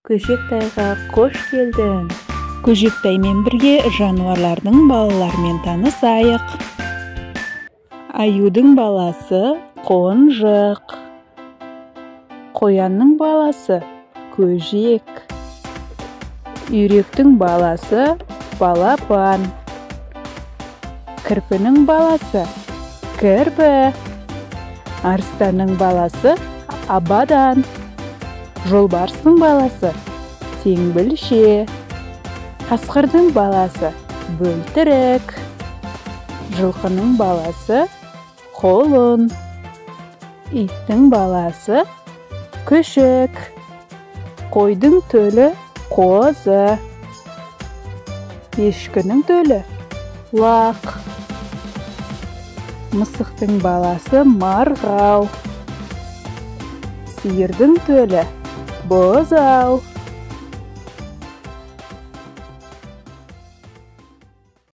Көжектайға қош келдің! Көжектаймен бірге жануарлардың балаларымен танысайық. Аюдың баласы қонжық. Қоянның баласы көжек. Үйректің баласы балапан. Кірпінің баласы кірпі. Арыстанның баласы абадан. Жолбарыстың баласы теңбілше. Қасқырдың баласы бөлтірік. Жылқының баласы құлын. Иттің баласы күшік. Қойдың төлі қозы. Ешкінің төлі лақ. Мысықтың баласы марғау. Сиырдың төлі бұзау.